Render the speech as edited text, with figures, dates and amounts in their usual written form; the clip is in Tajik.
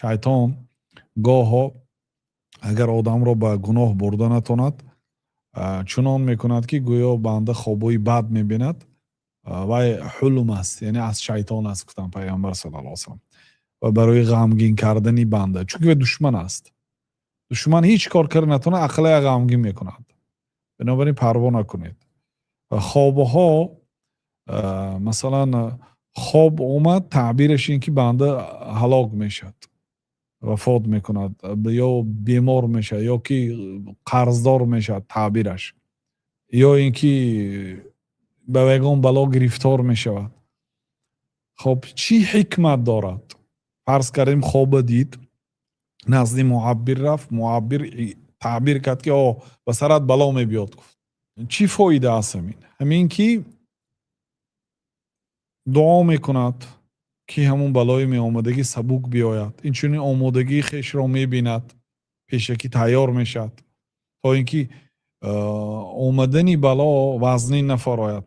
Шайтон гоҳо агар одамро ба гуноҳ бурда натонад, чунон мекунад, ки гӯё банда хобҳои бад мебинад. Вай ҳулм аст, яъне аз шайтон аст, гуфтанд Пайғамбар саллаллоҳу алайҳи васаллам, ва барои ғамгин кардани банда, чунки вай душман аст. Душман ҳеҷ кор карда натавонад, ақлая ғамгин мекунад. Бинобар ин парво накунед. Хобҳо, масалан, хоб омад, таъбираш ин ки банда ҳалок мешавад, вафот мекунад ё бемор мешавад, ё ки қарздор мешавад таъбираш, ё ин ки ба ягон бало гирифтор мешавад. Хоб, чӣ ҳикмат дорад? Фарз кардем, хоба дид, назди муаббир рафт, муаббир таъбир кард, ки о, ба сарат бало мебиёд, гуфт. Чӣ фоида аст ҳамин? Ҳамин ки дуо мекунад, ки ҳамун балои меомадагӣ сабук биёяд, инчунин омодагии хешро мебинад, пешакӣ тайёр мешавад, то ин ки омадани бало вазнин нафарояд.